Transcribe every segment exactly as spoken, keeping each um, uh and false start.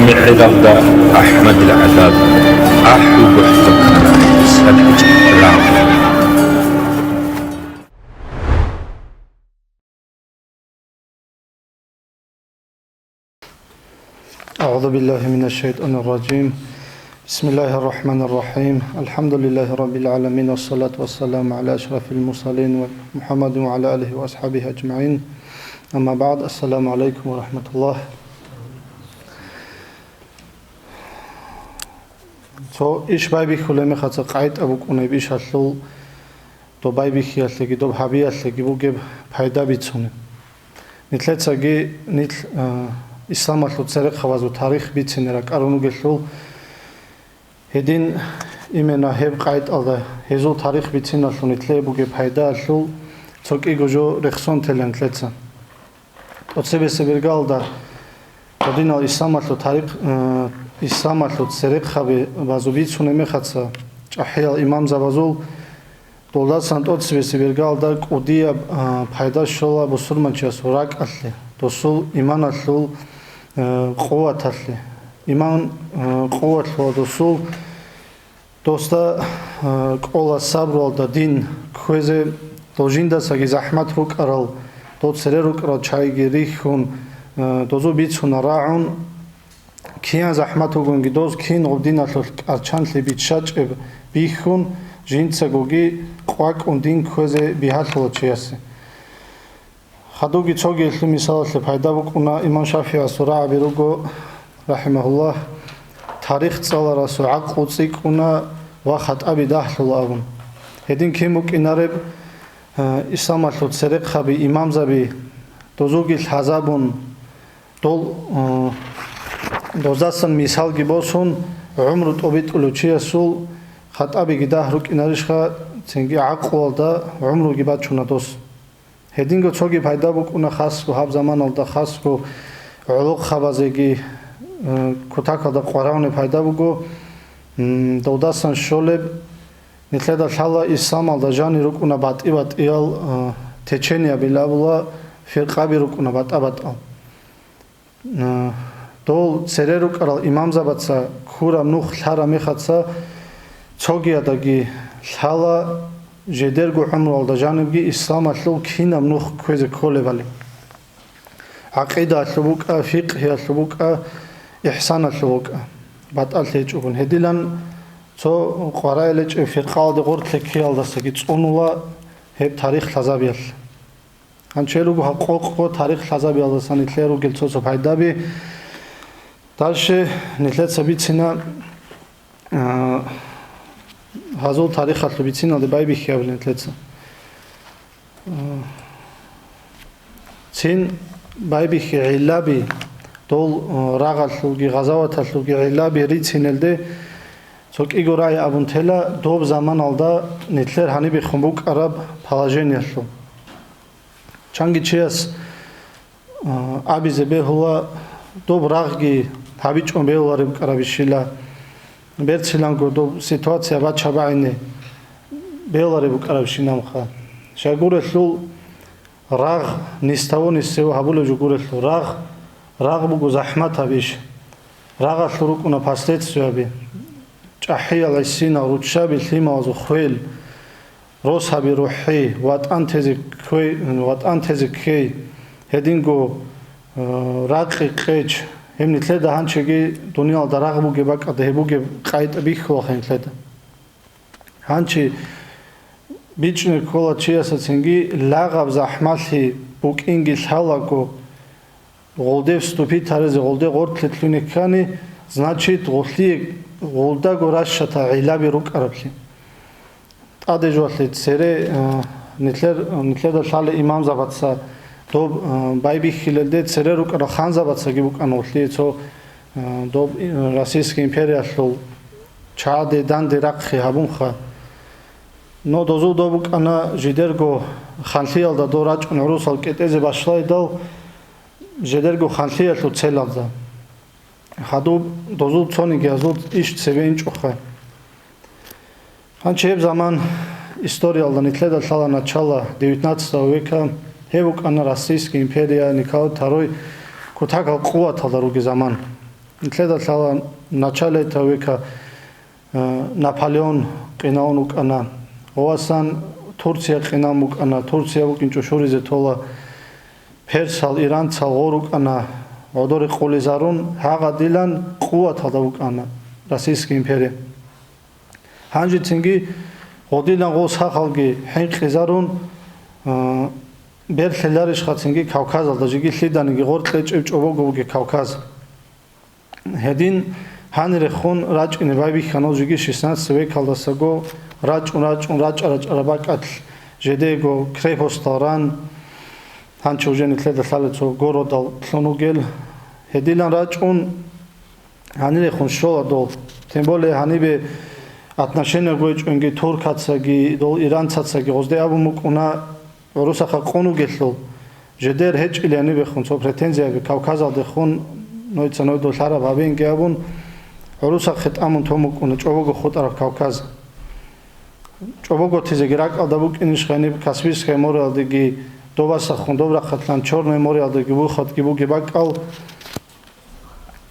МехӀелалда АхӀмадил гӀадаб, ахӀи гохӀ цо ккана, садгӀи рагъ. أعوذ بالله من الشيطان الرجيم. بسم الله الرحمن الرحيم. الحمد لله رب العالمين، والصلاة والسلام على أشرف المرسلين محمد وعلى آله وأصحابه أجمعين. أما بعد، السلام عليكم ورحمة الله. Цо иш байбихьулеб мехалъ къайтӀа букӀунеб ишалъул, доб байбихьиялъеги доб гьабиялъеги бугеб пайда бицунеб. Нилъецаги нилъ, а, исламалъул церехъабазул тарих бицине ракӀарун ругелъул, гьедин именно гьеб къайтӀалда гьезул тарих бициналъул нилъее бугеб пайдаялъул цо кӀиго жо рехсон тела нилъеца. ТӀоцебесеб иргалда гьединал исламалъул тарих, э, исламалъул церехъабазул бицунеб мехалъ чӀахӀиял имамзабазул, долдасан тӀоцебесеб иргалда кӀудияб, э, пайда щола бусурманчиясул ракӀалъе, досул иманалъул, э, къуваталъе. Иман, э, къуват лъула досул, досда, а, кӀола сабруялда дин кквезе, дол жиндасаги захӀмат рукӀарал, дол цере рукӀарал чагӀиги рихьун, а, дозул бицуна рагӀун, киян захӀмат вугонги доз кин гъуб диналъулъ кӀарчанлъи биччачӀеб бихьун, жинцагоги къвакӀун дин кквезе бигьалъула чиясе. Хадубги цогиялъул мисалалъе пайда букӀуна, имам ШафигӀасул рагӀаби руго, рахӀимагьуллагь, тарих цӀаларасул гӀакълу цӀикӀкӀуна ва хатӀаби дагьлъула абун. Гьедин кин букӀинареб, э, исламалъул церехъаби, имамзаби, дозулги лъазабун, дол, э, доздасан мисалги босун, гӀумру тӀобитӀулев чиясул хатӀабиги дагь рукӀинарищха, цинги гӀакълуялда гӀумруги бачуна дос. Гьединго цоги пайда букӀуна хасго, гьаб заманалда хасго гӀолохъабазеги, э, кутакалда къваравни пайда буго, м, долдасан щолеб, нилъеда лъала исламалда жанир рукӀуна батӀи-батӀиял, э, течениябил абула, фиркъаби рукӀуна батӀа-батӀал. Э, дол цере рукӀарал имамзабаца ккураб нух лъараб мехаца цогияздаги лъала, жидерго гӀумруялда жанибги исламалъул кинаб нух кквезе кколебали. ГӀакъидаялъул букӀа, фикъгьиялъул букӀа, ихсаналъул букӀа. БатӀалъи гьечӀогун гьедилан цо къваригӀел гьечӀеб фиркъаялде гъорлъ ккеялдасаги цӀунула гьеб тарих лъазабиялъ. Гьанчел руго гьаб къокъго тарих лъазабиялдасан нилъее ругел цо-цо пайдаби. Дальше нилъеца бицина, а, гьазул тарихалъул бициналде байбихьи абулин нилъеца. А, цин байбихьи гӀиллаби, дол, а, рагъалъулги гъазаваталъулги гӀиллаби рицинелде цо кӀиго рагӀи абун тела доб заманалда нилъер гьанибехун букӀараб положениялъул. Чанги чияс, а, абизе бегьула, доб рагъги гьабичӀун бегьулареб букӀарабищила, берцинанго доб ситуация бача-багӀине бегьулареб букӀарабщинабха. Щайгурелъул рагъ, нисдаво-нисево гьабулеб жо гурелъул рагъ, рагъ буго захӀматаб иш. Рагъалъул рукӀуна последствияби, чӀахӀиял гӀисинал, руччаби лъималазул хвел, росаби рухӀи, ватӀан тезе кквей, ватӀан тезе ккей, гьединго, э, ракъи къеч, гьеб нилъеда гьанчеги дуниялда рагъ бугеб бакӀалда гьеб бугеб къайда бихьулаха нилъеда. Гьанчи бичӀчӀине ккола чиясацинги лагъаб захӀмалъи букӀинги лъалаго, гъолде вступить гьаризе, гъолде гъортлъи лъугьине ккани, значит, гъолъие гъолдаго ращата гӀиллаби рукӀараблъи. ТӀаде жолъе цере, а, нилъер, нилъеда лъале имамзабаца доб, а, байбихьилелде цере рукӀарал ханзабацаги букӀана гъолъие цо, а, доб, а, Российская империялъул чагӀаде данде рахъи гьабунха. Но дозул доб букӀана жидерго ханлъиялда дов рачӀун гӀурусал кӀетӀезе башлагьидал, жидерго ханлъиялъул целалда. Хадуб дозул цонигиязул иш цеве инчӀоха. Гьанчи гьеб заман историялда нилъеда лъала начало девятнадцатого века, гьеб букӀана Российская империя, Николай второй кутакал къуваталда руги заман. Нилъеда лъала начале тавека, э, Наполеон къинаун вукӀана. Гъовасан Турция къинаун букӀана. Турция букӀинчӀо щуризе тола персал, иранцал гъор рукӀана, гӀодоре къулизарун, гьагъадилан къуваталда вукӀана Российская империя. Гьанжецинги гъодилан гъов сахалги хӀинкъизарун, а, берлъиларищха цинги Кавказалда, жеги лъиданиги гъор кьечӀев чӀобого бугеб Кавказ. Гьедин гьанирехун рачӀине байбихьана жеги шестнадцатый векалдасаго рачӀун-рачӀун рачӀа-рачӀараб бакӀалъ жедего крепостал ран, гьанчо уже нилъеда лъала цо городал лъун вугел. Гьедилан рачӀун гьанирехун щола дол. Тем более гьанибе отношение гойчӀунги туркацаги, дол иранцацаги гъозде абун букӀуна, гӀурусаха къун вугелъул, жедер гьечӀили гьанибехун цо претензияби Кавказалдехун нойца нойдул лъараб гьабинги абун, гӀурусахъе тӀамун тун букӀуна чӀобого хутӀараб Кавказ. ЧӀобоготизеги ракӀалда букӀинищ гьаниб Каспийское мореялдеги, добасахун доб рахъалъан Чёрное мореялдеги вухатги бугеб бакӀал,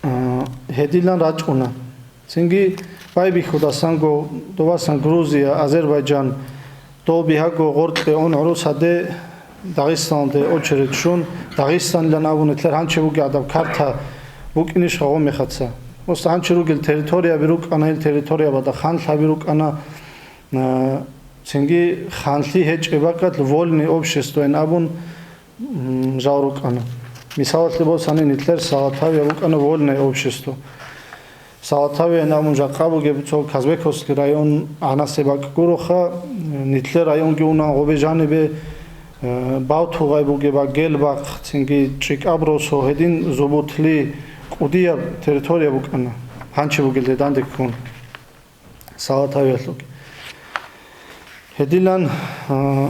а, гьедилан рачӀуна. Цинги байбихьудасанго добасан Грузия, Азербайджан, дол бигьаго гъоркье ун гӀурусаде Дагъистаналде очередь щун, Дагъистанилан абун нилъер гьанчи бугеб гӀадаб карта букӀинищ гъагъун мехаца. Просто гьанчи ругел территорияби рукӀана, ил территориябада ханлъаби рукӀана, а, цинги ханлъи гьечӀеб бакӀалъ вольный обществоян абун, м, жал рукӀана. Мисалалъе босани, нилъер Салатавия букӀана вольное общество. Салатавиян абун жакъа бугеб цо Казбековский район гӀанасеб бакӀ гуроха, нилъер районги унан гъобе жанибе, э, Бавтугъай бугеб, Гелбахъ, цинги ЧӀикӀаб росо, гьедин Зубутли, кӀудияб территория букӀана, гьанчи бугелде данде ккун. Салатавиялъулги. Гьедилан, а,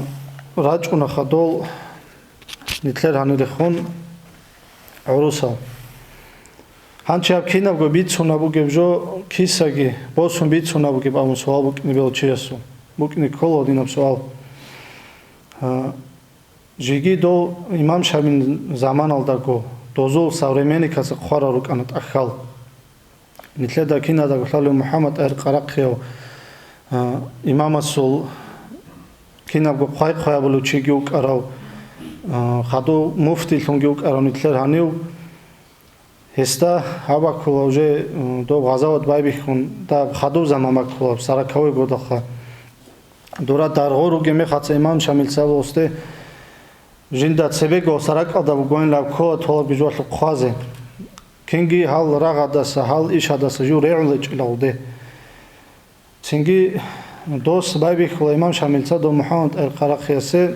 рачӀунаха дол нилъер гьанирехун гӀурусал. Гьанчи гьаб кинабго бицунаб бугеб жо, кисаги босун бицунаб бугеб абун суал букӀине бел чиясул. БукӀине ккола гьадинаб суал. А, Жеги дов имам Шамил заманалдаго дозул современникаца хъварал рукӀана тӀахьал. Нилъеда киназдаго лъалев МухӀаммад ГӀер Къарахъияв, а, имамасул кинабго хъвай-хъвай абулев чиги вукӀарав, а, хадув муфтийлъунги вукӀарав нилъер гьанив. Гьесда гьаб баккула уже, м, доб гъазават байбихьун, даб хадуб заман баккула, сороковой годалха. Дура даргъо ругеб мехаца имам Шамил цабалъусде жинда цебего саракӀалда бугоинилан ккола толабги жоялъухъ хъвазе. Кинги гьал рагъадаса, гьал ишадаса жив регӀулечӀила гъуде. Цинги дос байбихьула имам Шамилца дов МухӀаммад ГӀер Къарахъиясе,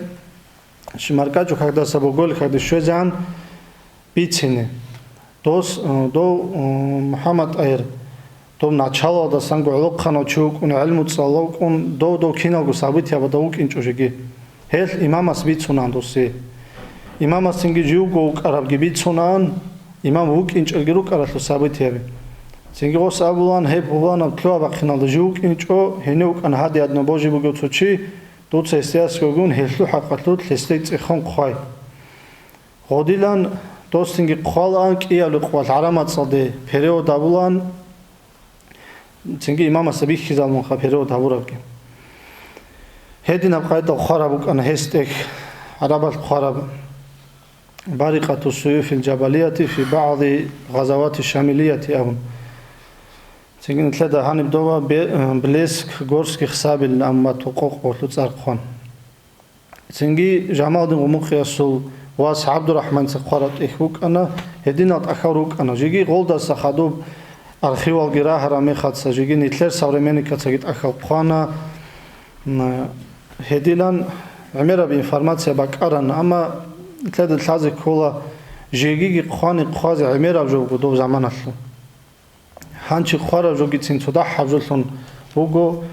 шимаркӀачӀукагдаса боголихъаде щвезегӀан бицине. Дос, э, дов, э, МухӀаммад ГӀер, дов началалдасанго гӀолохъанав чи вукӀун, гӀелму цӀалулев вукӀун, дов-дов киналго сабитиябада вукӀинчӀо жеги. Гьелъ имамас бицунаан досие. Имамас цинги живго вукӀарабги бицунаан, имам вукӀинчӀелги рукӀаралъул сабитияби. Цинги гъос абулаан, гьеб гьуланаб лъугьа-бахъиналда жив вукӀинчӀо, гьенив вукӀана гьадиадна божи бугев цо чи, дуца гьесдиясгогун гьелъул хӀакъалъулъ гьесде цӀехон хъвай. Гъодилан дос цинги хъвалаан кӀиябли къвалъ гӀараб мацӀалде перевод абулаан, Цинги имамасда бихьизабунха перевод гьабурабги. Гьединаб къайдал хъвараб букӀана гьес тӀехь, гӀарабалъ хъвараб: «Барикъату суюфил жабалияти фи багӀди гъазавати шамилияти», – абун. Цинги нилъеда гьаниб дова бе-, блеск горских сабель амма ту къокъ гъолъу цӀар хъван. Цинги Жамалдин Къумукъиясул вас ГӀабдурахӀманца хъвараб тӀехь букӀана, гьединал тӀахьал рукӀана. Жеги гъолдаса хадуб архивалги рагьараб мехаца, жеги нилъер современникацаги тӀахьал хъвана. М, гьедилан гӀемераб информация бакӀарана, амма нилъеда лъазе ккола, жегиги хъвани хъвазе гӀемераб жо буго доб заманалъул. Гьанчи хъвараб жогицин цо дагьаб жолъун буго.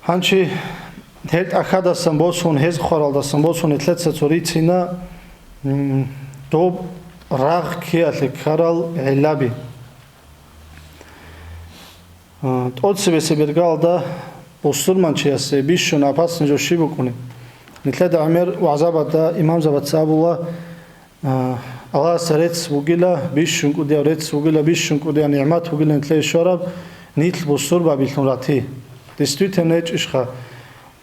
Гьанчи гьел тӀахьадасан босун, гьез хъваралдасан босун нилъеца цо рицина, м, доб рагъ ккеялъе ккарал гӀиллаби. А, тӀоцебесеб бергалда бусурманчиясе бищун апасни жо щиб букӀунеб? Нилъеда гӀемер вагӀзабада имамзабаца абула, А, Аллагьасда рецц бугила, бищун кӀудияб рецц бугила, бищун кӀудияб нигӀмат бугила нилъее щвараб, нилъ бусурбабилъун рати. Действительно гьечӀищха,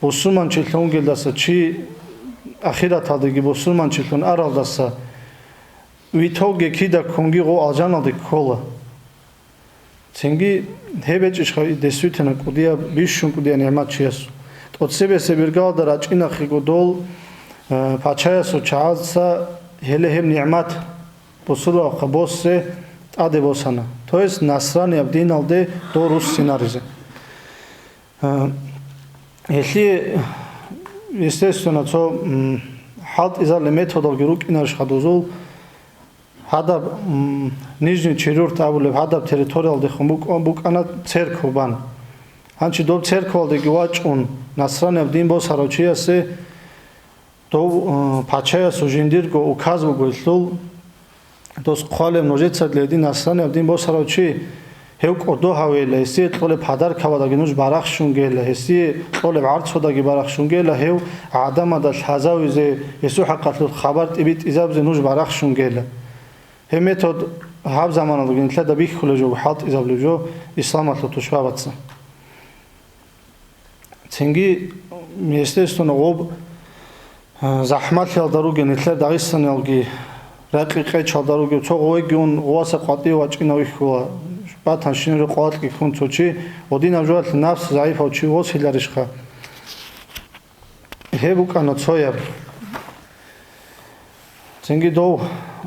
бусурманчилъун вугелдаса чи ахираталдеги бусурманчилъун аралдаса, в итоге кида ккунги гъо алжаналде ккола. Цинги гьеб гьечӀищха действительно кӀудияб, бищун кӀудияб нигӀмат чиясул. ТӀоцебесеб иргалда рачӀинахъего дол, э, пачаясул чагӀаца гьеле гьеб нигӀмат бусурбабахъа боссе тӀаде босана, то есть насранияб диналде дол руссинаризе. Э, гьелъие, естественно, цо, м, хӀалтӀизарли методалги рукӀинарищха дозул, гьадаб, м, Нижний Черюрт абулеб гьадаб территориялдехун букӀун букӀана церкву бан. Гьанчи доб церквалдеги вачӀун, насранияб дин босарав чиясе дов, э, пачаясул жиндирго указ буго гьелъул, дос хъвалеб нужеца гьедин насранияб дин босарав чи, гьев кӀодо гьавейила, гьесие кьолеб подаркабадаги нуж барахщунгейила, гьесие кьолеб гӀарцудаги барахщунгейила, гьев гӀадамада лъазавизе, гьесул хӀакъалъулъ хабар тӀибитӀизабизе нуж барахщунгейила. Гьеб метод гьаб заманалдаги нилъеда бихьулеб жо, хӀалтӀизабулеб жо исламалъул тушбабаца. Цинги, естественно, гъоб, а, захӀмалъиялда ругел нилъер дагъистаниялги, ракьи-къечалда ругел цо гъовеги ун, гъоваса къватӀив вачӀинав вихьула, батанщинаб жо къвалакьги ккун цо чи, гъодинаб жоялъе напс загӀипав чи восиларищха? Гьеб букӀана цояб. Цинги дов,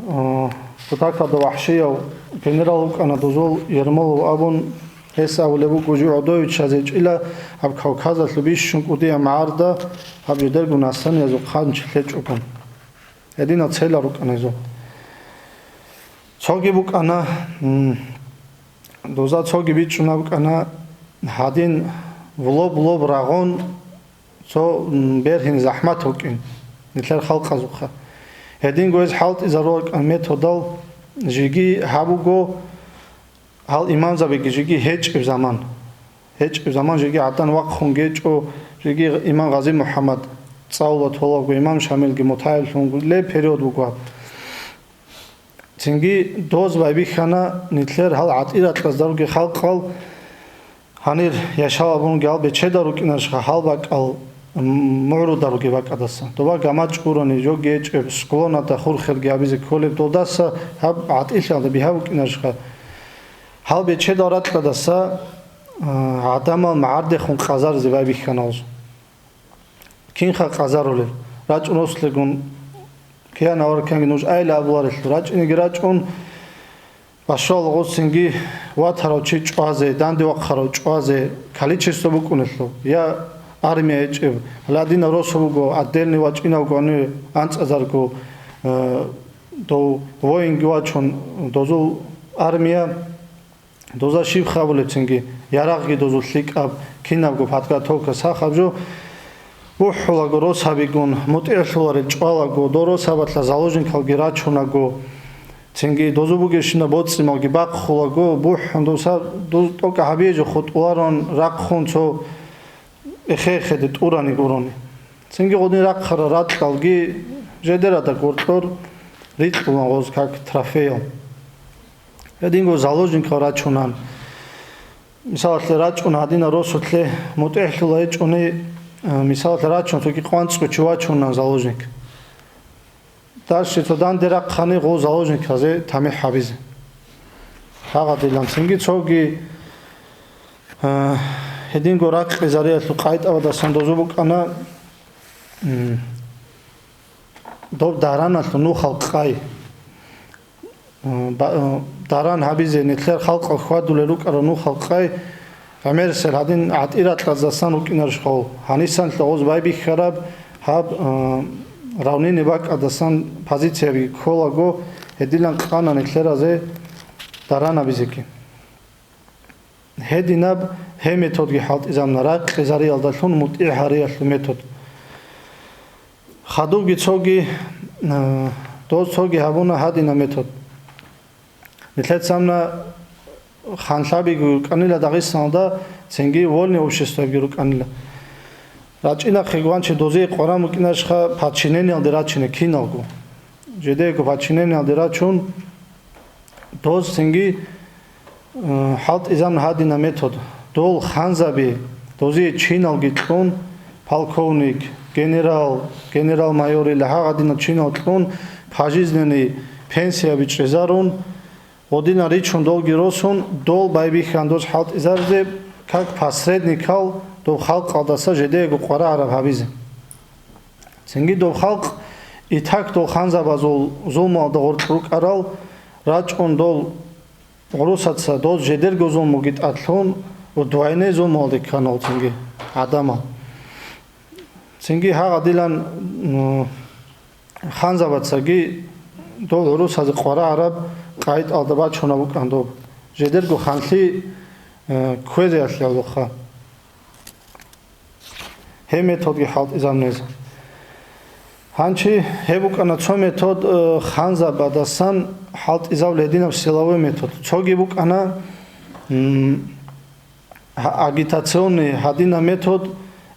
а, кутакалда вахӀшияв генерал вукӀана дозул Ермолов абун, гьес абулеб буго, жив гӀодовичазе чӀила гьаб Кавказалъул бищун кӀудияб магӀарда гьаб жидерго насраниязул хъанчи лъечӀогун. Гьединал целал рукӀана гьезул. Цоги букӀана, м, доза цоги бичӀчӀуна букӀана, гьадин лоб-лоб рагъун цо, м, бергьин захӀмат вукӀин нилъер халкъазухъа. Гьединго гьез хӀалтӀизаруларкан методал жеги гьабуго, гьал имамзабиги жеги гьечӀеб заман. ГьечӀеб заман жеги гӀадан вахъун гьечӀо, жеги имам Гъази МухӀаммад цӀалула толаго, имам Шамилги мутагӀиллъун гулеб период буго гьаб. Цинги доз байбихьана нилъер гьал гӀатӀиракьаздаруги халкъал, гьанир яшал абунги гьал бечеда рукӀинарищха гьал бакӀал, м-, мугӀруда руги бакӀадаса. Доба гамачӀ гурони, жоги гьечӀеб, склонада хурхерги гьабизе кколеб, додаса гьаб гӀатӀилъиялда бигьа букӀинарищха. Гьал бечедал ракьадаса, а, гӀадамал магӀардехун къазаризе байбихьана гьез. Кинха къазарулел? РачӀун росулъегун киян аварканги нуж айла абуларелъул. РачӀинеги рачӀун, башвал гъосинги ватарав чи чӀвазе, данде вахъарав чӀвазе количество букӀунелъул. Я армия гьечӀеб, гьале гьадинаб росу буго, отдельный вачӀинавго гьаниве анцӀазарго, э, дов воинги вачун, дозул армия. Доза щиб хабулебцинги, ярагъги дозул лъикӀаб, кинабго подготовка сахаб жо. БухӀулаго росабигун, мутӀигӀлъуларел чӀвалаго, дол росабалъа заложникалги рачунаго, цинги дозу бугебщина боцӀи-малги бахъулаго, бухӀун доса, доз тӀокӀаб гьабизе жо хутӀуларун рахъун цо эхе-эхеде тӀурани гурони. Цинги гъодин рахъарал ракьалги жедерада гъоркьор рикьулан гъоз как трофеял. Гьединго заложникал рачунан. Мисалалъе рачӀун гьадинаб росулъе мутӀигӀлъула гьечӀони, э, мисалалъе рачун цоги къванцӀго чи вачунан заложник. Дальше цо данде рахъани гъо заложниказе тамихӀ гьабизе. Гьагъадилан цинги цоги, э, гьединго ракъизариялъул къайтӀабадасан дозу букӀана, м, доб дараналъул нухал къай. Э, ба-, э, даран гьабизе нилъер халкъал хьвадулел рукӀарал нухал къай, гӀемерисел гьадин гӀатӀиракьаздасан рукӀинарищ хъов? Гьанисанлъи гъоз байбихьараб гьаб, э, равнини бакӀадасан позицияби кколаго, гьедилан къана нилъеразе даран гьабизеги. Гьединаб гьеб методги хӀалтӀизабуна, ракъизариялдалъун мутӀигӀ гьариялъул метод. Хадубги цоги, э, доз цоги гьабуна гьадинаб метод. Нилъецамна ханлъабиги рукӀанила Дагъистаналда, цинги вольный обществояги рукӀанила. РачӀинахъе гванчи дозие къваран букӀинарищха подчинениялде рачине киналго. жидеего подчинениялде рачун, доз цинги, э, хӀалтӀизабуна гьадина метод. Дол ханзаби, дозие чиналги кьун, полковник, генерал, генерал-майор или гьагъадинал чинал кьун, пожизненный пенсияби чӀезарун, гъодинан ричун долги росун, дол байбихьан доз хӀалтӀизаризе, как посредникал доб халкъалдаса жидеего къварагӀараб гьабизе. Цинги доб халкъ итак дол ханзабазул зулмуялда гъоркь рукӀарал рачӀун, дол гӀурусаца доз жидерго зулмуги тӀадлъун, удвойне зулмуялде ккана цинги гӀадамал. Цинги гьагъадилан, м, ханзабацаги дол гӀурусазе къварагӀараб къагӀидаялда бачунеб букӀана доб, жидерго ханлъи, э, кквезеялъе гӀолохъа. Гьеб методги хӀалтӀизабунезе. Гьанчи гьеб букӀана цо метод, э, ханзабадасан хӀалтӀизабулеб гьединаб силовой метод. Цоги букӀана, м, гьа-, агитационный гьадинаб метод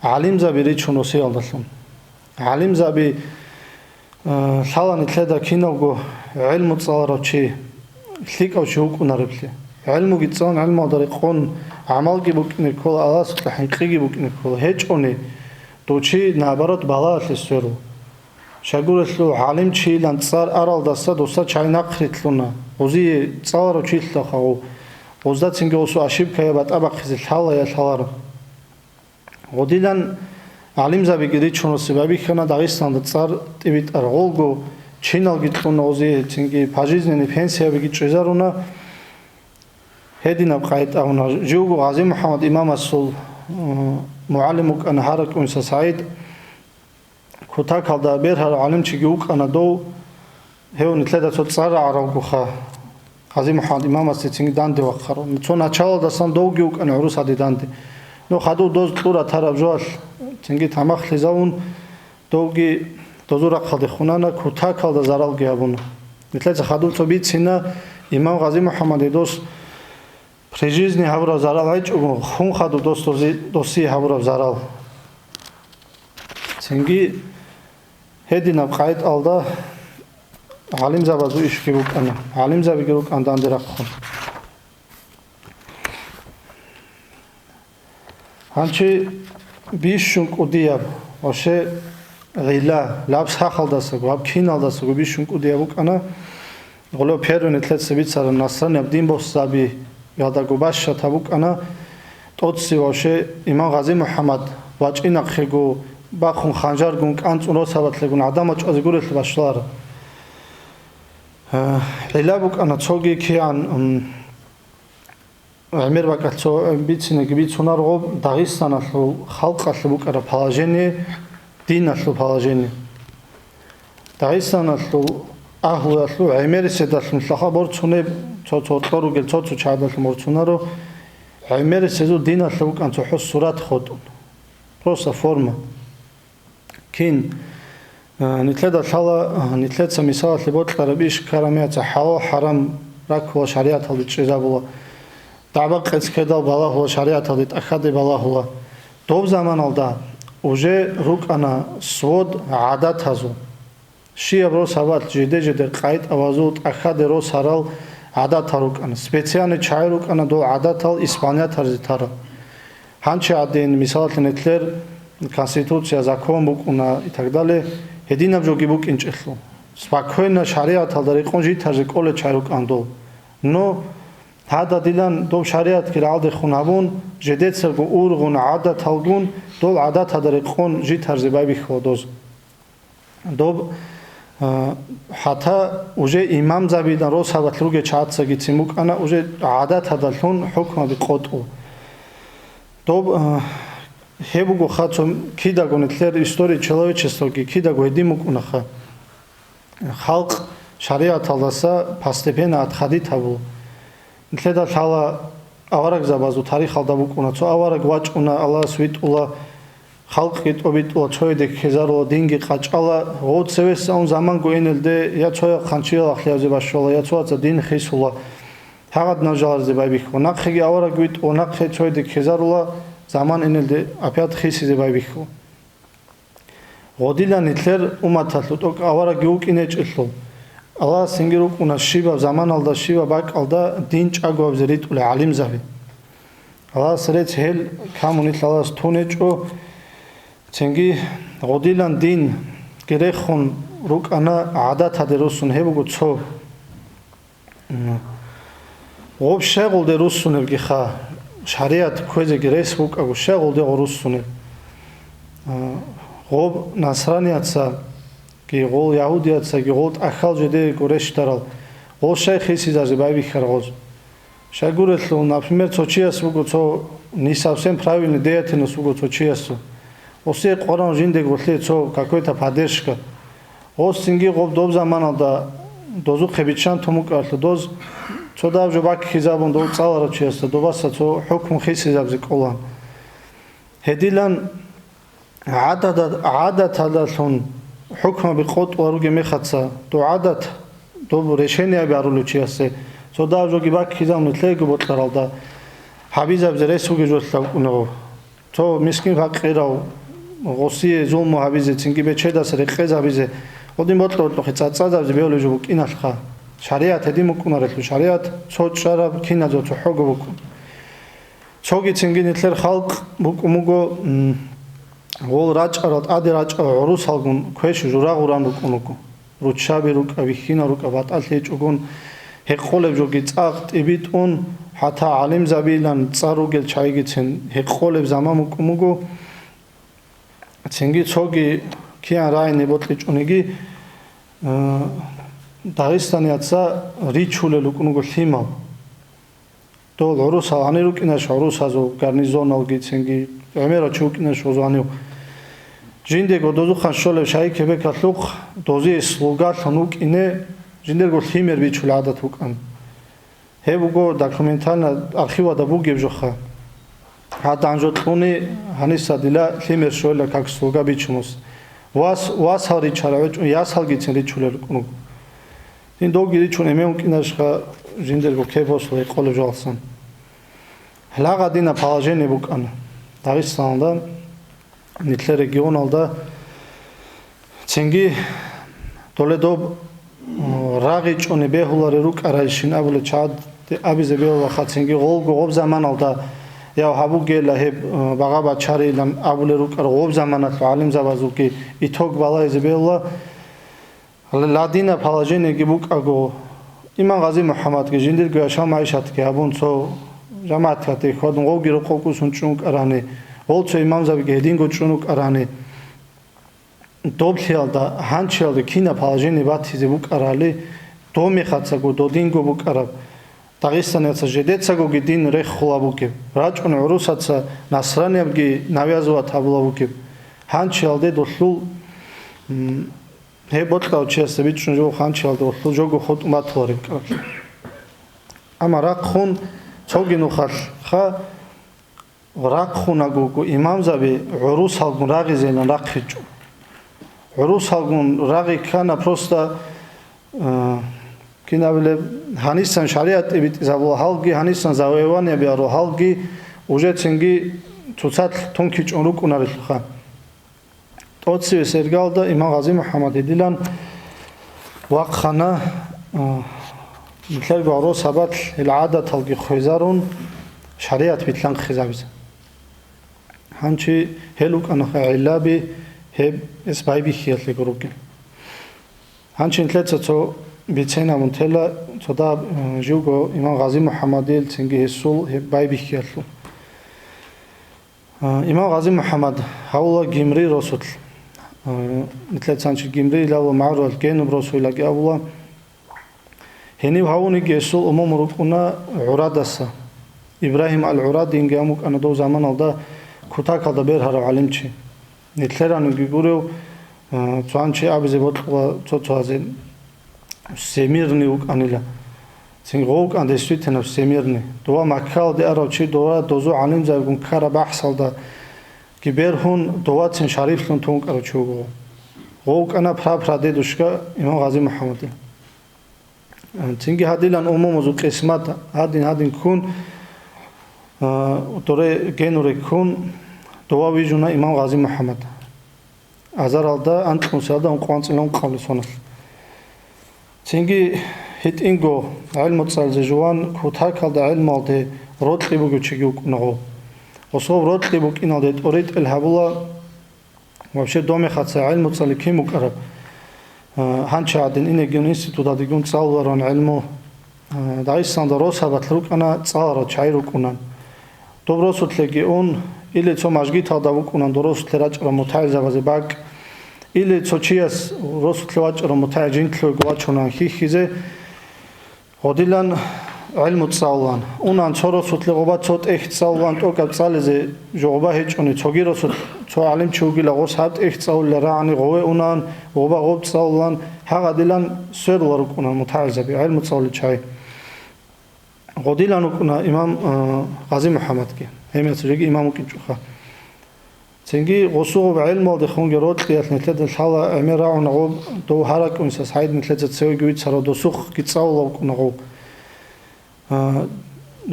гӀалимзаби ричун росиялдалъун. ГӀалимзаби, э, лъала нилъеда кинавго гӀелму цӀаларав чи лъикӀав чи вукӀунареблъи. ГӀелмуги цӀалун, гӀелмуялда рекъон гӀамалги букӀине ккола, Аллагьасукьа хӀинкъиги букӀине ккола. ГьечӀони, дов чи, наоборот, балагьалъе сверу. Щайгурелъул гӀалимчийилан цӀар аралдаса дуса чай нахърилълъуна, гъозие цӀаларав чилъа хъагъу, гъоздацинги гъосул ошибкаяб батӀа бахъизе лъала я лъаларо. Гъодилан гӀалимзабиги ричун росизе байбихьана Дагъистанда цӀар тӀибитӀараб гъолго, чиналги кьуна гъозие, цинги пожизненный пенсиябиги чӀезаруна. Гьединаб къагӀида гьабуна. Живго Гъази МухӀаммад имамасул, м, мугӀалим вукӀана ГьаракӀунса СагӀид. Кутакалда бергьарав гӀалимчиги вукӀана дов, гьев нилъеда цо цӀар рагӀаравгоха, Гъази МухӀаммад имамасде цинги данде вахъарав. Цо началалдасан довги вукӀана гӀурус гьаде данде. Ну, хадув доз кьура тараб жоалъ цинги тамахлъизавун, довги дозул рахъалде хунана, кутакалда заралги гьабуна. Нилъеца хадув цо бицина, имам Гъази МухӀаммаде дос при жизни гьабураб зарал гьечӀого, хун хадуб дос дози-, досие гьабураб зарал. Цинги гьединаб къагӀидаялда гӀалимзабазул ишги букӀана, гӀалимзабиги рукӀана данде рахъун. Гьанчи бищун кӀудияб, вообще, гӀилла, лаб сахалдасаго, гьаб киналдасаго бищун кӀудияб букӀана, гъоло первый нилъеца бицараб насранияб дин босизабиялдаго бащад гьаб букӀана, тӀоци вообще имам Гъази МухӀаммад вачӀинахъего бахъун ханжаргун кӀанцӀун росабалъегун гӀадамал чӀвазе гурелъул башалараб. Э, гӀилла букӀана цоги кигӀан, м, ГӀемер бакӀалъ цо бицинеги бицунаргъуб Дагъистаналъул халкъалъе букӀараб положение, диналъул положение. Дагъистаналъул агьлуялъул гӀемериседалъун лъаха борцунеб, цо-цо кьо ругел цо-цо чагӀдалъун борцунаро, гӀемерисезул диналъул букӀан цохӀо сурат хутӀун. Просто форма. Кин, а, нилъеда лъала, а, нилъеца мисалалъе бокьараб иш ккараб мехалъ хӀалал-хӀарам раккула шаригӀаталде чӀезабула, дагӀба-къец ккедал балагьула шаригӀаталде, тӀахьаде балагьула. Доб заманалда уже рукӀана свод гӀадатазул. Щияб росабалъ жиде-жидер къайд-авазул тӀахьаде росарал гӀадатал рукӀана. Специальный чагӀи рукӀана дол гӀадатал исполнять гьаризе тарал. Гьанчи гӀадин, мисалалъе, нилъер Конституция, закон букӀуна и так далее, гьединаб жоги букӀинчӀелъул. Спокойно шаригӀаталда рекъон житарзе кӀолел чагӀи рукӀана дол. Но гьададилан доб шаригӀатги рагӀалдехун гьабун, жидецаго ургъун гӀадаталгун, дол гӀадаталда рекъон житарзе байбихьула доз. Доб, а, хӀатта уже имамзабидан росабалъ ругел чагӀацагицин букӀана, уже гӀадатадалъун хӀукмаби къотӀу. Доб, а, гьеб буго хацун кидаго нилъер история человечествоги кидаго гьедин букӀунаха. Халкъ шаригӀаталдаса постепенно отходить гьабула. Нилъеда лъала аварагзабазул тарихалда букӀуна, цо авараг вачӀуна, Аллагьас витӀула, халкъги тӀобитӀула, цояде ккезарула, динги къачӀала, гъов цевесаун заманго инелде я цояв хъанчиял ахлиябзе башула, я цояца дин хисула, гьагъадинал жалазе байбихьула. Нахъеги авараг витӀула, нахъе цояде ккезарула, заман инелде опять хисизе байбихьула. Гъодилан нилъер умматалъул тӀокӀ аварагги вукӀин гьечӀелъул, Аллагьас цинги рукӀуна щибаб заманалда, щибаб бакӀалда дин чӀаго гьабизе ритӀулел гӀалимзаби. Аллагьас рецц гьел камун нилъ Аллагьас тун гьечӀо, цинги гъодилан динги рехун рукӀана гӀадаталде руссун, гьеб буго цо. Гъоб щайгъулде руссунебгиха, шаригӀат кквезеги рес букӀаго, щайгъулде гъо руссунеб? А, гъоб насранияцаги, гъол ягьудияцаги, гъол тӀахьал жидеего рещтарал, гъол щай хисизазе байбихьара гъоз? Щайгурелъул, например, цо чияс буго цо не совсем правильный деятельность буго цо чиясул. Гъосие къваран жиндего лъе цо какой-то поддержка. Гъос цинги гъоб доб заманалда дозухъе биччан тун букӀаралъа доз, цо дав жо баккизабун дов цӀаларав чиясда добаса цо хӀукму хисизабизе кӀолан. Гьедилан гӀадада-, гӀадаталдалъун хӀукмаби къотӀула ругеб мехаца, дов гӀадат, доб решениеби гьарулев чиясе, цо дав жоги баккизабун нилъего бокьаралда гьабизабизе рес бугеб жолъа букӀунего. Цо мискин-пакъирав, гъосие зулму гьабизе, цинги бечедаса рекъезабизе, гъодин бокьа-бокьухъе цӀацӀазабизе бегьулеб жо букӀиналъха. ШаригӀат гьедин букӀунарелъул, шаригӀат цо чӀараб киназул цохӀого букӀун. Цоги цинги нилъер халкъ букӀун буго, м, гъол рачӀарал, тӀаде рачӀарал гӀурусалгун квеш жура гъуран рукӀун руго. Руччаби рукӀа, бихьинал рукӀа, батӀалъи гьечӀогун гьекъолеб жоги цӀакъ тӀибитӀун, хӀатта гӀалимзабилан цӀар ругел чагӀигицин гьекъолеб заман букӀун буго. Цинги цоги киян рагӀине бокьичӀониги, э, Дагъистанияца ричулел рукӀун руго лъимал. Дол гӀурусал гьанир рукӀинаш, гӀурусазул гарнизоналги цинги гӀемерав чи вукӀинаш гъозанив. Жиндего дозухъан щолеб шайи кебекалъухъ, дозие слугалъун вукӀине, жиндирго лъимер бичул гӀадат букӀан. Гьеб буго документально архивада бугеб жоха. Гьадин жо кьуни, гьаниса дила лъимер щойила как слуга бичун мус. Вас, васал ричарав гьечӀо, ясалгицин ричулел рукӀун руго. Дин довги ричун эмен вукӀинарищха жиндирго кеб босула гьекъолеб жоялсан. Гьагъа дина положение букӀана Дагъистаналда, нилъер регионалда. Цинги доле доб, м, рагъичӀони бегьулари рукӀарайщин абулел чагӀаде абизе бегьулаха, цинги гъолго гъоб заманалда яв гьабугела гьеб, м, багъа бачарилан абулел рукӀар гъоб заманалъул гӀалимзабазулги итог балагьизе бегьула. Ладина положениеги букӀаго, имам Гъази МухӀаммадги жиндирго яшав МагӀишатги гьабун, цо жамагӀатгатги хьвадун, гъовги рокъов кӀусун чӀун вукӀарани, гъол цо имамзабиги гьединго чӀун вукӀарани, доблъиялда, гьанчиялда кинаб положение батизе букӀарали, доб мехацаго додинго букӀараб. Дагъистанияца жидецагоги дин рехула бугеб, рачӀун гӀурусаца насраниябги навязывать гьабула бугеб, гьанчиялде долъул, м, Гьеб бокьав чиясда бичӀчӀун жо ханчиялда гъолъул жого хутӀун батулареб кӀалъ. Амма рахъун цоги нухалъха рахъунагого имамзаби гӀурусалгун рагъизейилан рахъичӀо. ГӀурусалгун рагъи ккана просто, э, кинабилеб, гьанисан шаригӀат тӀибитӀизабула гьалги, гьанисан завоевание биаро гьалги, уже цинги цоцалъ тункичӀун рукӀунарелъулха. ТӀоцеве сергалда имам Гъази МухӀаммад гьедилан вахъана, а, нилъерго гӀурус гьабалъ гьел гӀадаталги хвезарун, шаригӀат билълъанхъизабизе. Гьанчи гьел рукӀанаха гӀиллаби гьеб эс байбихьиялъего ругел. Гьанчи нилъеца цо бицен абун тела, цо дагьаб, а, живго имам Гъази МухӀаммадил цинги гьесул гьеб байбихьиялъул. А, имам Гъази МухӀаммад гьавула Гимри росулъ. А, нилъецанчи Гимри илавула магӀарулал Генуб росуилаги абула. Гьенив гьавуниги гьесул умуму рукӀуна ГӀурадаса. Ибрагьим ал-ГӀурадинги гьамукӀана дов заманалда кутакалда бергьарав гӀалимчи. Нилъераниги гурев, а, цоанчи абизе бокьула цо-цоазе. Всемирный вукӀанила. Цин гъов вукӀан действительно всемирный. Дова Маккалде арав чи дова дозу гӀалимзабигун ккараб бахӀсалдаги бергьун, довацин шарифлъун тун вукӀарав чи вуго. Гъов вукӀана прапрадедушка имам Гъази МухӀаммадил. Цинги гьадилан умумузул къисмат гьадин-гьадин ккун, а, доре генуре ккун, дова вижуна имам Гъази МухӀаммад. Азаралда анкьнусиялда ункъо анцӀила ункъабилеб соналъ. Цинги гьитӀинго гӀелму цӀализе жуван кутакалда гӀелмуялде рокьи бугев чиги вукӀунаго. Гъосул рокьи букӀиналде тӀоритӀел гьабула. Вообще, домехаца гӀелму цӀали кин букӀараб? А, гьанчи гӀадин инегин институталдегун цӀалуларон гӀелму. А, Дагъистаналда росабалъ рукӀана, цӀаларал чагӀи рукӀунан. Доб росулъеги ун, или цо мажгиталда вукӀунан доб росулъе рачӀарал мутагӀилзабазе бакӀ, или цо чияс росулъе вачӀарав мутагӀил жинтлъуего вачунан хьихьизе. Гъодилан гӀелму цӀалулан. Унан цо росулъе гъоба цо тӀехь цӀалулан тӀокӀаб цӀализе жо гъоба гьечӀони, цоги росулъ цо гӀалимчи вугила гъос гьаб тӀехь цӀалулел рагӀани гъове унан, гъоба гъоб цӀалулан, гьагъадилан сверула рукӀуна мутагӀилзаби, гӀелму цӀалулел чагӀи. Гъодилан рукӀуна имам, а, Гъази МухӀаммадги, гьемиясулеги имам вукӀинчӀоха. Цинги гъосул гъоб гӀелмуялдехунги рокьиялъ нилъеда лъала гӀемер рагӀуна гъоб дов гьаракьунсас гьайд нилъеца цевеги вицарав досухъги цӀалулав вукӀуна гъов. А,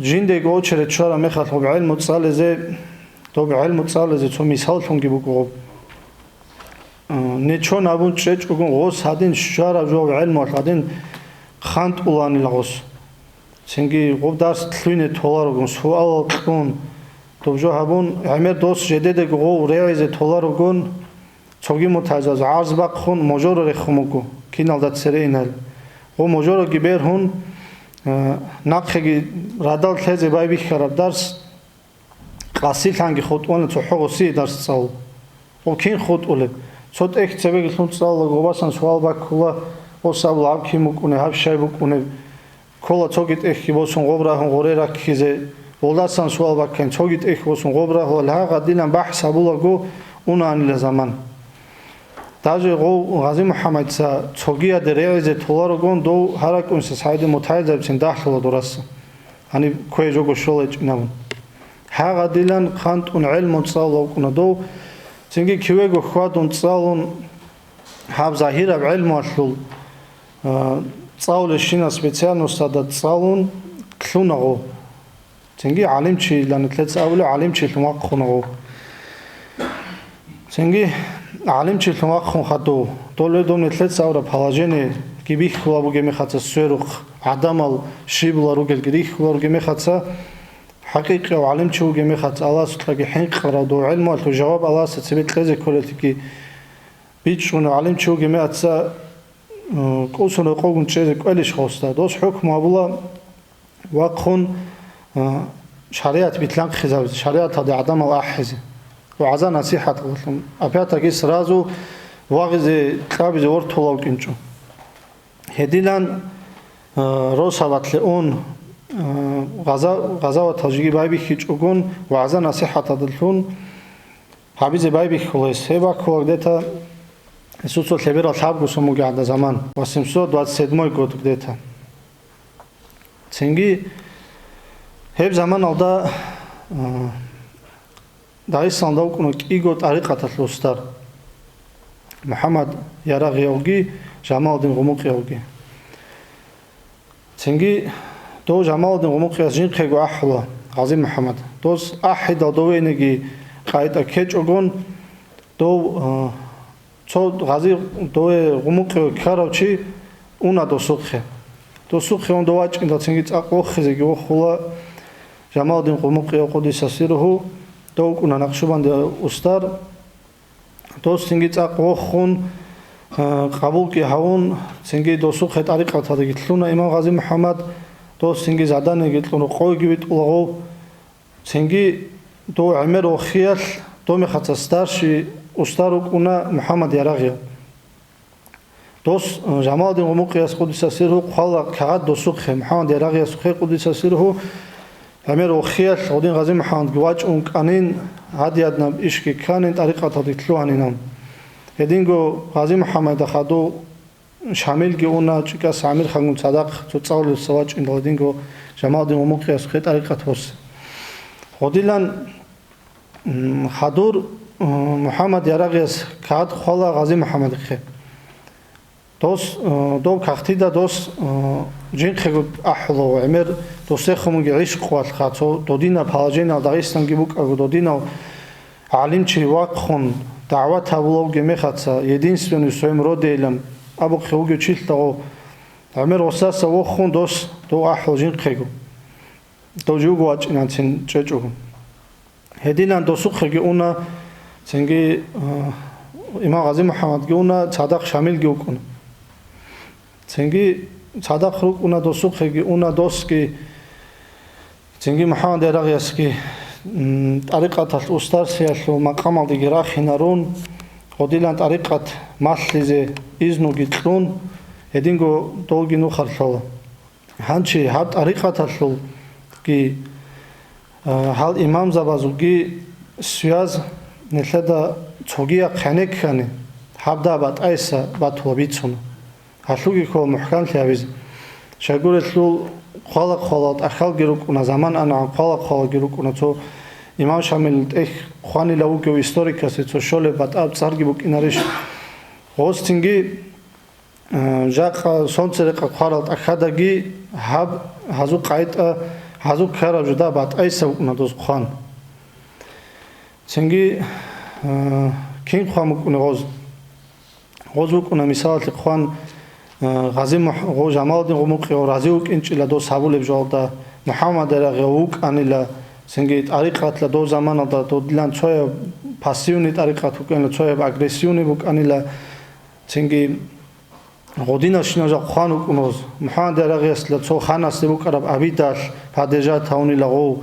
жиндего очередь чвараб мехалъ гъоб гӀелму цӀализе, доб гӀелму цӀализе цо мисаллъунги буго гъоб. А, нечон абун чӀечӀогун гъос гьадин щвараб жо гӀелмуялъ гьадин хъантӀуланила гъос. Цинги гъоб дарс лъугьине толарогун, суалал кьун, доб жо гьабун, гӀемер дос жедедаго гъов регӀизе толарогун, цоги мутагӀилзабаз гӀарз бахъун можоро рехун буго, киналда цере инал. Гъов можороги бергьун, э, нахъеги радал лъезе байбихьараб дарс, Къасилъанги хутӀуна цохӀо гъосие дарс цӀал. Гъо кин хутӀулеб? Цо тӀехь цебеги лъун цӀалула, гъобасан суал баккула, гъос абула, гьаб кин букӀунеб, гьаб щай букӀунеб? Ккола цоги тӀехьги босун гъоб рагьун гъоре раккизе, гъолдасан суал баккани, цоги тӀехь босун гъоб рагьула, гьагъадилан бахӀс гьабулаго унаанила заман. Даже гъов Гъази МухӀаммадица цогияде регӀизе толарогун дов гьаракьунсас гьайде мутагӀилзабцин дагьлъула дураса. Гьаниб квей жого щолайчӀин абун. Гьагъадилан хъантӀун гӀелму цӀалулав вукӀуна дов, цинги кивего хьвадун цӀалун, гьаб загьираб гӀелмуялъул, а, цӀалулещинал специальносталда цӀалун лъуна гъов. Цинги гӀалимчилан нилъеца абулеб гӀалимчилъун вахъуна гъов. Цинги гӀалимчилъун вахъун хадув, дол гьедун нилъеца абураб положениеги бихьула бугеб мехаца сверухъ, гӀадамал щибула ругелги рихьула ругеб мехаца, хӀакъикъияв гӀалимчи вугеб мехаца Аллагьасукьаги хӀинкъарав дов гӀелмуялъул жаваб Аллагьасда цебе кьезе кколелъиги бичӀчӀунев гӀалимчи вугеб мехаца, м, кӀусун рокъовгун чӀезе кӀвелищ гъосда? Дос хӀукму гьабула, вахъун, а, шаригӀат битлъанхъизабизе, шаригӀаталде гӀадамал ахӀизе, вагӀза-насихӀаталдалъун, опять-таки сразу вагъизе, кьабизе вортула вукӀинчӀо. Гьедилан, а, росабалъе ун, а, гъаза-, гъазаватал жиги байбихьичӀогун, вагӀза-насихӀаталдалъун гьабизе байбихьула гьес. Гьеб баккула где-то гьесул цо лъеберал лъабго сон бугеб гӀадин заман, восемьсот двадцать седьмой год где-то. Цинги гьеб заманалда, а, Дагъистаналда вукӀуна кӀиго тӀарикъаталъул устар: МухӀаммад Ярагъиявги Жамалдин Гъумукъиявги. Цинги дов Жамалдин Гъумукъияс жинхъего ахӀула Гъази МухӀаммад. Дос ахӀидал довейниги къайда ккечӀогон, дов, а, Цо Гъази дове Гъумукъиве ккарав чи уна досухъе. Досухъе ун дов вачӀиндал цинги цӀакъ вохизеги вохула Жамалдин Гъумукъияв къудиса сирругьу, дов вукӀуна Накъшубанди устар. Дос цинги цӀакъ вохун, а, къабулги гьавун, цинги досухъе тӀарикъаталдеги лъуна имам Гъази МухӀаммад, дос цинги заданиеги кьун рокъовеги витӀула гъов. Цинги дов гӀемер вохиялъ, дов мехаца старший устар вукӀуна МухӀаммад Ярагъияв. Дос, э, Жамалдин Гъумукъияс къудиса сирругьу хъвала кагъат досухъе, МухӀаммад Ярагъиясухъе къудиса сирругьу, гӀемер вохиялъ гъудин Гъази МухӀаммадги вачӀун кӀанин, гьадиаднаб ишги кканин, тӀарикъаталде лъугьанин. Гьединго Гъази МухӀаммадида хадув Шамилги уна, ЧӀикӀаса ГӀамирхангун цадахъ цо цӀалулеб савачӀин даладинго Жамалдин Гъумукъиясухъе тӀарикъат босун. Гъодилан, м, хадур, м, МухӀаммад Ярагъияс кагъат хъвала Гъази МухӀаммадихъе. Дос, м, доб кагътида дос, м, жинхъего ахӀула ва гӀемер досехун бугеб гӀишкъуялъха, цо додинаб положениялъ Дагъистанги букӀаго додинав гӀалимчи вахъун дагӀват гьабулев вугеб мехаца, единственный в своём роде илан абухъе вугев чилъаго, ГӀемер гъосаса вохун дос дов ахӀул жинхъего, дов живго вачӀинанцин чӀечӀого. Гьединан досухъеги уна, цинги, а, имам Гъази МухӀаммадги уна, цадахъ Шамилги вукӀуна. Цинги цадахъ рукӀуна досухъеги уна досги, цинги МухӀаммад Ярагъиясги, м, тӀарикъаталъ устарсиялъул макъамалдеги рахинарун, гъодилан тӀарикъат малъизе изнуги кьун, гьединго долги нухалъ лъола. Гьанчи гьаб тӀарикъаталъулги, а, гьал имамзабазулги связ нилъеда цогияб хъенеккани, гьаб дагьаб батӀайса батула бицуна. Гьалъуги ккола мухӀканлъи гьабизе. Щайгурелъул хъвала-хъвалал тӀахьалги рукӀуна, заман анагӀан хъвала-хъвалаги рукӀуна. Цо имам Шамилил тӀехь хъванила вугев историкасе цо щолеб батӀаб цӀарги букӀинарищ? Гъосцинги, э, жакъа сонцерекъа хъварал тӀахьадаги гьаб гьазул къайтӀа, гьазул ккараб жо дагьаб батӀайса вукӀуна доз хъван. Цинги, э, кин хъван букӀуна гъоз? Гъоз вукӀуна, мисалалъе хъван, э, Гъази Мух-, гъо-, Жамалдин Гъумукъияв рази вукӀинчӀила дос гьабулеб жоялда, МухӀаммад Ярагъияв вукӀанила, цинги тӀарикъатла дов заманалда додилан цояб пассивный тӀарикъат вукӀанила, цояб агрессивный букӀанила, цинги гъодинашина жал хъван вукӀун гъоз. МухӀаммад Ярагъиясла цо ханасде букӀараб абидалъ падежат гьавунила гъов.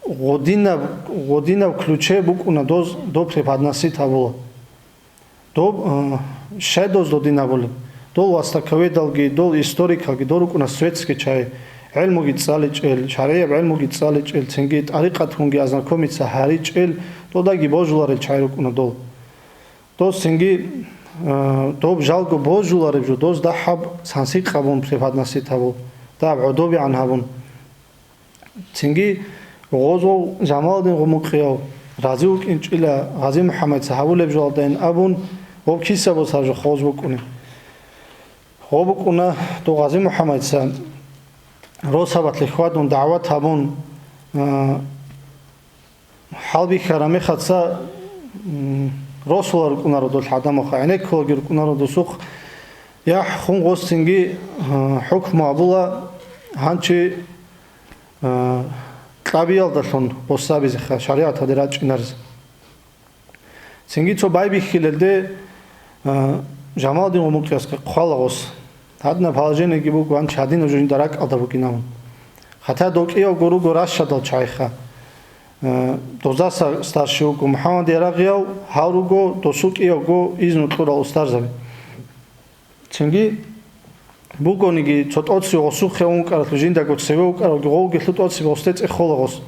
Гъодинаб, гъодинаб ключе букӀуна доз, доб преподносить гьабула. Доб, э, щай доз додин абулеб? Дол востоковедалги, дол историкалги, дол рукӀуна светский чагӀи, гӀелмуги цӀаличӀел, шаргӀияб гӀелмуги цӀаличӀел, цинги тӀарикъатгунги ознакомиться гьаричӀел, додаги божуларел чагӀи рукӀуна дол. Дос цинги, э, доб жалго божулареб жо, доз дагьаб сансикъабун преподносить гьабун, дагьаб гӀодобегӀан гьабун. Цинги гъозов Жамалдин Гъумукъияв рази вукӀинчӀила Гъази МухӀаммадица гьабулеб жоялдайин абун, гъоб киса босаржухъ гъоз букӀуни. Гъо букӀуна дов Гъази МухӀаммадица росабалъе хьвадун дагӀват гьабун, а, хӀалбихьараб мехалъ, м, росула рукӀунаро дол гӀадамалха, гӀенеккулаги рукӀунаро досухъ, яхӀ хун гъосцинги, а, хӀукму гьабула, гьанчи, а, кьабиялдалъун гъос абизеха, шаригӀаталде рачӀинаризе. Цинги цо байбихьилелде, а, Жамалдин Гъумукъиясги хъвала гъос. Гьадинаб положениеги буго, гьанчи гьадинаб жо жинда ракӀалда бугин абун. Хатта дов кӀиявго руго ращадал чагӀиха. А, дозаса старший вуго МухӀаммад Ярагъияв, гьав руго досул кӀиявго изну кьурал устарзаби. Цинги бугониги, цо тӀоцебе гъосухъе ун вукӀаралъув жиндаго цеве вукӀаралги, гъовгелъул тӀоцебе гъосде цӀехола гъос.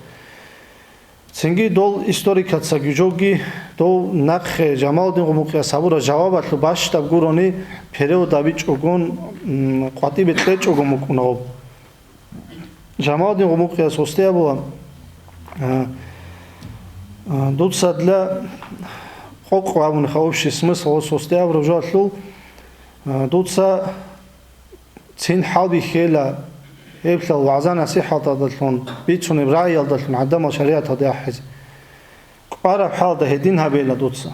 Цинги дол историкацаги жоги, дол нахъе Жамалдин Гъумукъияс гьабураб жавабалъул бащдаб гурони перевод гьабичӀогон, м, къватӀибе кьечӀогон букӀуна гъоб. Жамалдин Гъумукъияс гъосде абула, а, а, дуца для къокъ абуниха общий смысл гъос гъосде абураб жоялъул, а, дуца цин хӀалбихьейила гьеб вагӀза-насихӀаталдалъун, бицунеб рагӀиялдалъун гӀадамал шаригӀаталде ахӀизе. КӀвараб хӀалда гьедин гьабейила дуца.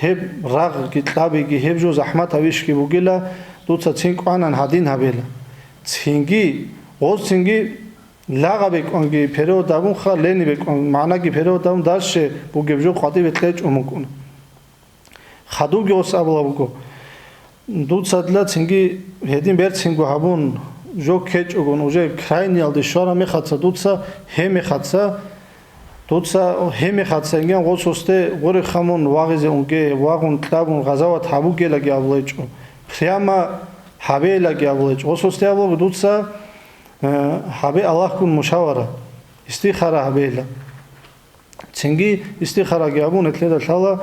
Гьеб рагъги кьабиги, гьеб жо захӀматаб ишги бугила, дуца цин кӀванан гьадин гьабейила. Цинги, гъоз цинги лагъа бекӀунги перевод гьабунха, лени бекӀун, магӀнаги перевод гьабун, дальше бугеб жо къватӀибе кьечӀун букӀуна. Хадубги гъос абула буго, дуца дила цинги гьедин берцинго гьабун, жо ккечӀогон, уже крайниялде щвараб мехалъа дуца, гьеб мехалъа, дуца гьеб мехалъа инген гъос гъосде гъорехъа мун вагъизе унге, вагъун кьабун гъазават гьабугелаги абулечӀо, прямо гьабейлаги абулечӀо. Гъос гъосде абула дуца, э, гьабе Аллагьгун мушавара, истихара гьабейла. Цинги истихараги гьабун, нилъеда лъала,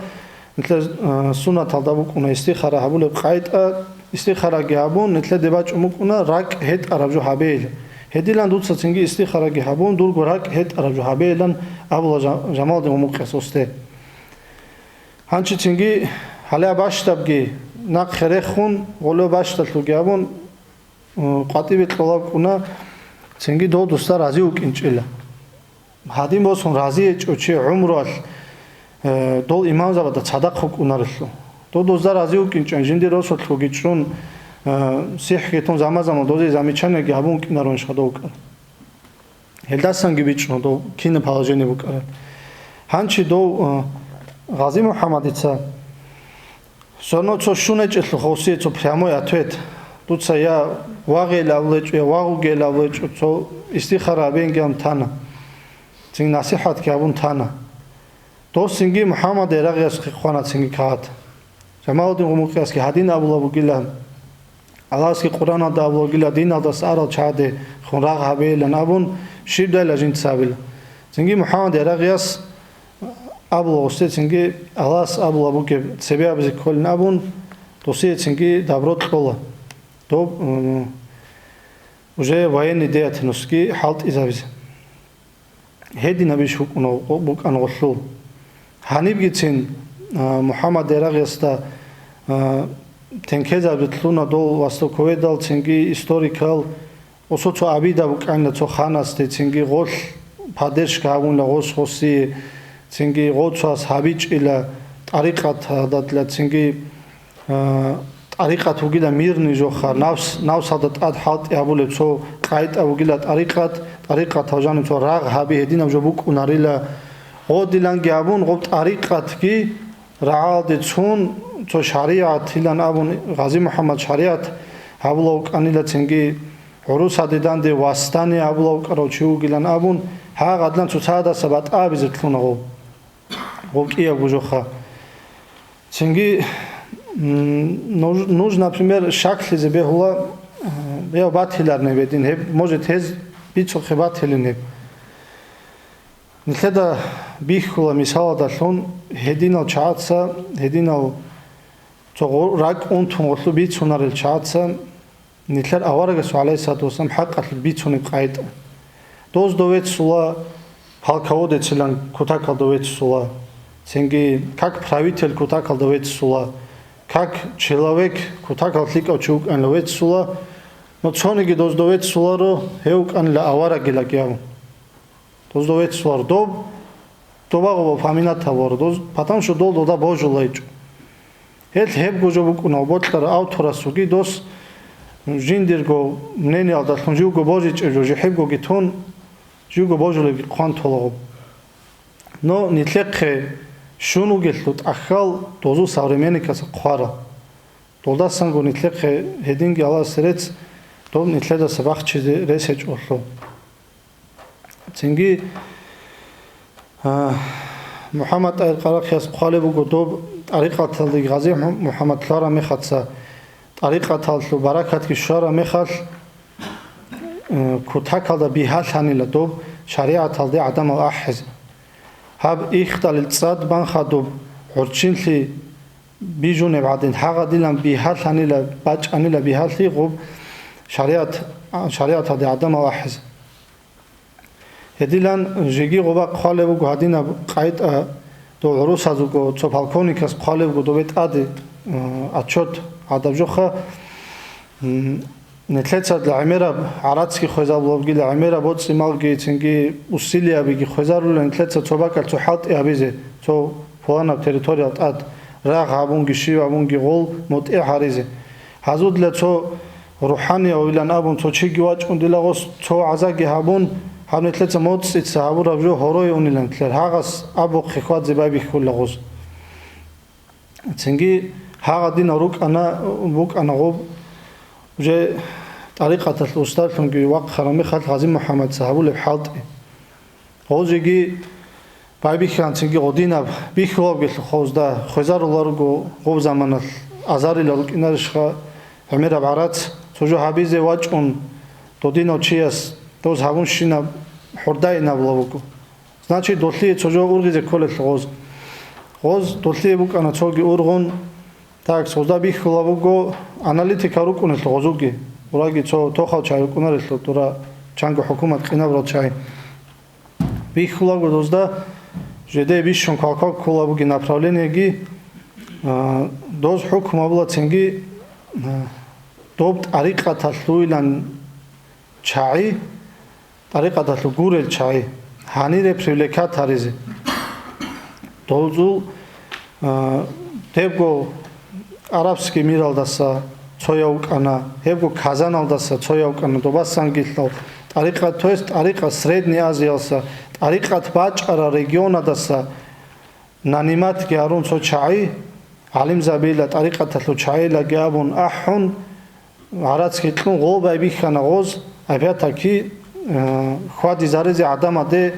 нилъер, а, суннаталда букӀуна истихара гьабулеб къайтӀа, истихараги гьабун, нилъеде бачӀун букӀуна ракӀ гьетӀараб жо гьабейилан. Гьедилан дуца цинги истихараги гьабун, дурго ракӀ гьетӀараб жо гьабейилан абула Жа-, Жамалдин Гъумукъияс гъосде. Гьанчи цинги гьале бащдабги нахъе рехун, гъоло бащдалъуги гьабун, къватӀибе кьолаб кӀуна, цинги дов досда рази вукӀинчӀила. Гьадин босун рази гьечӀо чи гӀумруялъ, э, дол имамзабада цадахъ вукӀунарелъул. Дов дозда рази вукӀинчӀан, жиндир росулъгоги чӀун, а, сихӀги тун заман-заман дозе замечаниеги гьабун кӀинарун шадов вукӀар. Гьелдасанги бичӀчӀун дов кинаб положение букӀараб. Гьанчи дов, а, Гъази МухӀаммадица, всё равно цо щунечӀелъул хосие цо прямой ответ. Дуца я вагъел авлечӀо, я вагъугел авлечӀо, цо истихара абенгиан тана. Цин насихӀатги гьабун тана. Дос цинги МухӀаммад Ярагъияс хъвана цинги кагъат. Жамалудин Гъумукъиясги гьадин абула бугила, Аллагьасги Къуръаналда абула бугила, диналдаса арал чагӀаде хун рагъ гьабейилан абун, щибдайла жинца абила. Цинги МухӀаммад Ярагъияс абула гъосде, цинги Аллагьас абула бугеб цебе абизе кколин абун, досие цинги добро кьола. Доб, м, уже военный деятельностьги хӀалтӀизабизе. Гьединабищ букӀуна, букӀана гъолъул. Гьанибгицин, а, МухӀаммад Ярагъиясда, а, тенкезаби лъуна дол востоковедал, цинги историкал, осо цо абида букӀанила цо ханасде, цинги гъолъ поддержка гьабунила гъос гъосие, цинги гъоцас гьабичӀила тӀарикъатадатила, цинги А, тӀарикъат вугила мирный жоха, навс-, навсалда тӀад хӀалтӀи гьабулеб цо къайтӀа вугила тӀарикъат, тӀарикъатал жаниб цо рагъ гьаби гьединаб жо букӀунарила. Гъодиланги абун, гъоб тӀарикъатги рагӀалде цун, цо шаригӀатилан абун, Гъази МухӀаммад шаригӀат гьабула вукӀанила, цинги гӀурусаде данде вастани гьабула вукӀарав чи вугилан абун, гьагъадлъан цоцадаса батӀа абизе лъуна гъов. Гъов кӀиябго жоха. Цинги, м, нуж, нуж, например, щаклъизе бегьула, э, я батиларни гьеб гьедин, гьеб, может, гьез бицухъе батилин гьеб. Нилъеда бихьула мисалалдалъун, гьединал чагӀаца, гьединал цо гъо-, ракӀ унтун гъолъу бицунарел чагӀаца, Нилъер аварагасул, гӀалайгьиссалату вассалам, хӀакъалъулъ бицунеб къайтӀа. Доз довеццула, полководецилан кутакал довеццула, цинги как правитель кутакал довеццула, как человек кутакал лъикӀав чи вукӀанила веццула, но цониги доз довеццуларо, гьев вукӀанила аварагила гьев. Доз довеццуларо доб, добагъуба фаминат гьабуаро доз, потому что дол дода божулайчӀо. Гьел гьебго жо букӀунав бокьарав авторасулги дос жиндирго мнениялдалъун живго божичӀеб жо жихӀибгоги тун, живго божулебги хъван толагъуб. Но нилъехъе щун вугелъул тӀахьал дозул современникаса хъварал. Долдасанго нилъехъе гьединги Аллагьасе рецц, доб нилъедаса бахчизе рес гьечӀолъул. Цинги, а, МухӀаммад ТӀагьир Къарахъияс хъвалеб буго, доб тӀарикъаталде Гъази МухӀаммад лъараб мехаца, тӀарикъаталъул баракатги щвараб мехалъ, э, кутакалда бигьалъанила доб шаригӀаталде гӀадамал ахӀизе. Гьаб ихталил цӀад банхадуб гӀурччинлъи бижунеб гӀадин, гьагъадилан бигьалъанила, бачӀанила бигьалъи гъуб шаригӀат-, шаригӀаталде гӀадамал ахӀизе. Гьедилан жеги гъубахъ хъвалеб буго гьадинаб къайтӀа, дов гӀурусазулго цо полковникас хъвалеб буго добе тӀаде, э, отчет гӀадаб жоха, м, нилъецадла гӀемераб гӀарацги хвезабулебгила, гӀемераб боцӀи-малги, цинги усилиябиги хвезарулел нилъеца цо бакӀалъ цо хӀалтӀи гьабизе, цо пуланаб территориял тӀад рагъ гьабунги щив гьабунги гъол мутӀигӀ гьаризе. Гьазудла цо рухӀаниявилан абун цо чиги вачӀун дила гъос цо гӀазаги гьабун, гьаб нилъеца моцӀица гьабураб жо гьорой унилан нилъер гьагъас абухъе хьвадзе байбихьула гъос. Цинги гьагъадинал рукӀана, букӀана гъоб, уже тӀарикъаталъ устарлъунги вахъараб мехалъ Гъази МухӀаммадца гьабулеб хӀалтӀи. Гъозеги байбихьанцинги гъодинаб бихьулабгелъул хозда хвезаруларго гъоб заманалъ азарила рукӀинарищха гӀемераб гӀарац, цо жо гьабизе вачӀун додинав чияс доз гьабунщинаб хӀурдаинабула буго. Значит, долъие цо жо ургъизе кколелъул гъоз. Гъоз долъие букӀана цоги ургъун, Так, цогьда бихьула буго, аналитика рукӀунелъул гъозуги, ураги цо тохал чай рукӀунарелъул, дура чанго хӀукумат къинабурал чай. Бихьулаго дозда жеде бищун квалквал ккола буги направлениеги, а, доз хӀукму абула цинги, а, доб тӀарикъаталъуйлан чагӀи, тӀарикъаталъул гурел чагӀи гьанире привлекать гьаризе. Дозул, а, дебго арабский миралдаса, цояв вукӀана, гьебго Казаналдаса цояв вукӀана, добасанги лъал тӀарикъат, то есть тӀарикъат Средней Азиялса, тӀарикъат бачӀарал регионадаса наниматги гьарун цо чагӀи, гӀалимзабила, тӀарикъаталъул чагӀилаги абун ахӀун, гӀарацги кьун гъо байбихьана гъоз, опять-таки, э, хьвадизаризе гӀадамаде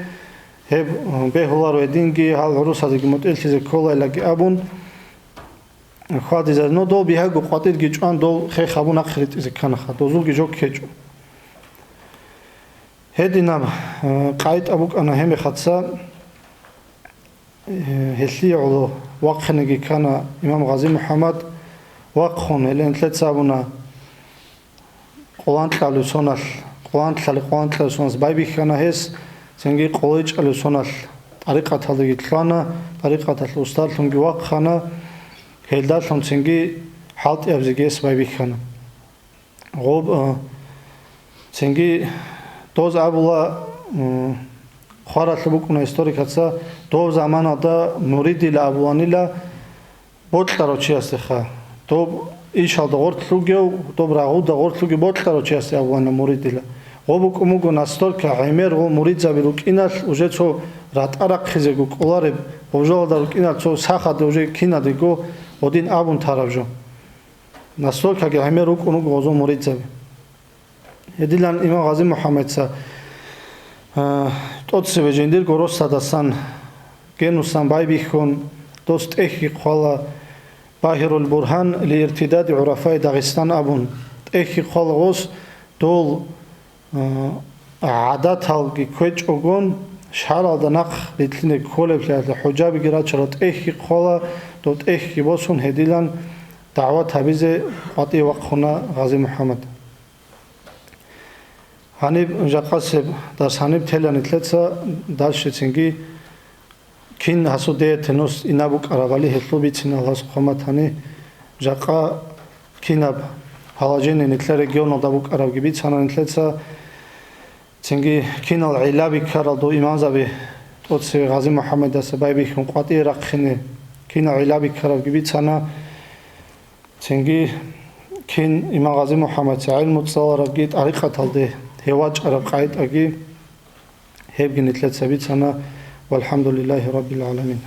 гьеб, э, бегьуларо гьединги, гьал гӀурусазеги мутӀигӀлъизе кколайлаги абун, хьвадизаризе. Но дов бигьаго къватӀирги чӀван, дов хех гьабун ахъ ритӀизе кканаха, дозулги жо ккечӀо. Гьединаб, э, къайда букӀана гьеб мехалъ. Гьелъие гӀоло вахъинеги ккана имам Гъази МухӀаммад, вахъун, гьеле нилъеца абуна, къоланкьалев соналъ, къоланкьали къоланкьалев соналъ байбихьана гьес, цинги къолечӀалев соналъ тӀарикъаталдаги лъана, тӀарикъаталъ устарлъунги вахъана, гьелдалъун цинги хӀалтӀиябзеги гьес байбихьана. Гъоб, а, цинги доз абула, м, хваралъа букӀуна историкаца, дов заманалда муридила абуланила бокьарав чиясдеха. Доб ишалда гъорлъ вугев, доб рагъуда гъорлъ вугев бокьарав чиясде абулана муридила. Гъоб букӀун буго настолько гӀемер гъо муридзаби рукӀиналъ, уже цо ратӀа рахъизего кӀолареб, гъобжалда рукӀиналъ цо сахаде уже кинадего гъодин абун тараб жо. Настолкаги гӀемер рукӀун руго гъозул муридзаби. Гьедилан имам Гъази МухӀаммадица, а, тӀоцебе жиндирго росдасан генусан байбихьун, дос тӀехьги хъвала, Багьирул Бургьан ли иртидади гӀурафаи Дагъистан абун, тӀехьги хъвала гъос, дол, а, гӀадаталги ккечӀогон, шаралда нахъ рилълъине кколеблъиялъе хӀужабиги рачарал тӀехьги хъвала, дов тӀехьги босун гьедилан дагӀват гьабизе къватӀиве вахъуна Гъази МухӀаммад. Гьаниб жакъасеб дарс гьаниб тела нилъеца, дальше цинги кин гьасул деятельность инаб букӀарабали гьелъул бицина Аллагьас хъван батани, жакъа кинаб положение нилъер регионалда букӀарабги бицана нилъеца, цинги кинал гӀилла биккарал дов имамзаби тӀоцеве Гъази МухӀаммадаса байбихьун къватӀие рахъине кинал гӀилла биккарабги бицана. Цинги кин имам Гъази МухӀаммадица гӀелму цӀаларабги, тӀарикъаталде гьев вачӀараб къайдаги, гьебги нилъеца бицана. ВалхӀамдулиллагьи раббил гӀаламин.